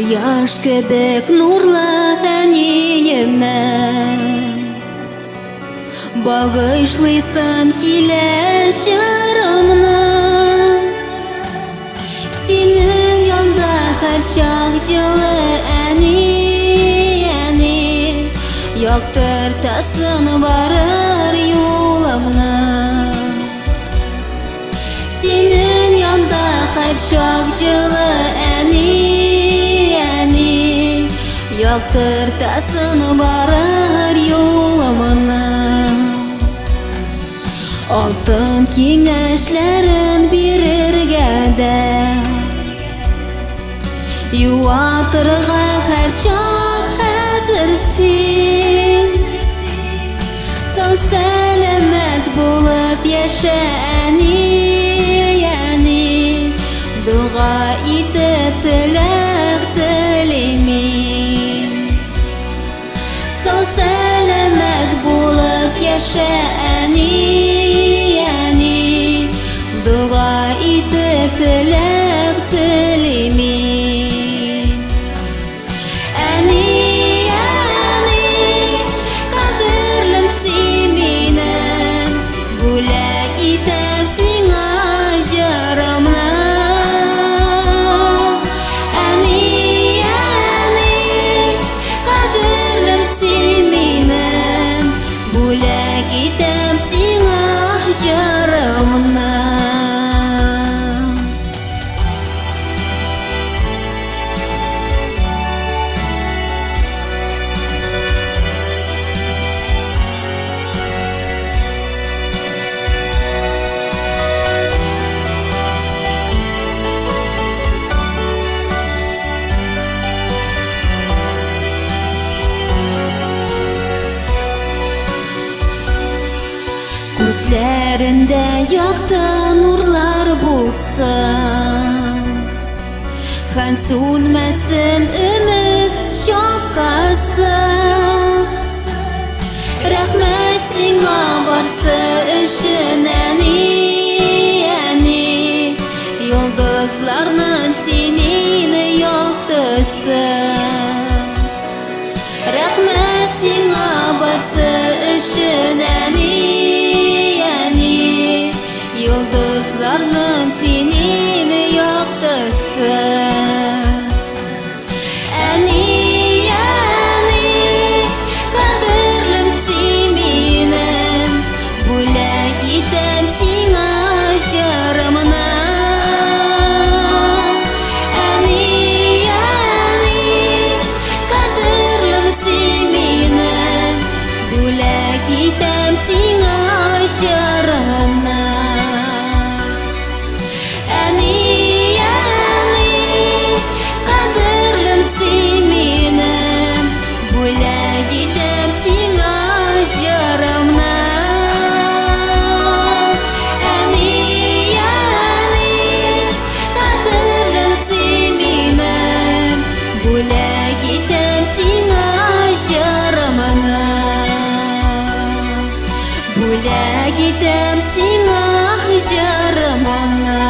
Кояш кебек нурлы әниемә Багышлыйсым килә җырымны. Синең янда һәрчак җылы әни, әни, Яктыртасың барыр юлымны. Синең янда һәрчак җылы әни, әни, Яктыртасың барыр юлымны. Алтын киңәшләрен бирергә дә Юатырга һәрчак хәзер син. Сау сәламәт булып яшә, әни, әни, Дога итеп теләк телим мин. Сау сәламәт булып яшә, әни, әни, Дога итеп теләк телим мин. Әни, әни, кадерлем син минем, Бүләк итәм сиңа җырымны. Әни, әни, кадерлем син минем, Бүләк итәм сиңа җырымны. Күзләрендә якты нурлар булсын, Һәм сүнмәсен өмет чаткасы. Рәхмәт сиңа барсы өчен, әни, әни, Йолдызларның синең яктысы. Рәхмәт сиңа барсы өчен, әни, әни, Йолдызларның синең яктысы. Әни, әни, кадерлем син минем, Бүләк итәм сиңа җырымны. Әни, әни, кадерлем син минем, Бүләк итәм сиңа җырымны. Әни, әни, кадерлем син минем, Бүләк итәм сиңа җырымны. Әни, әни, кадерлем син минем, Бүләк итәм сиңа җырымны. Бүләк итәм сиңа җырымны.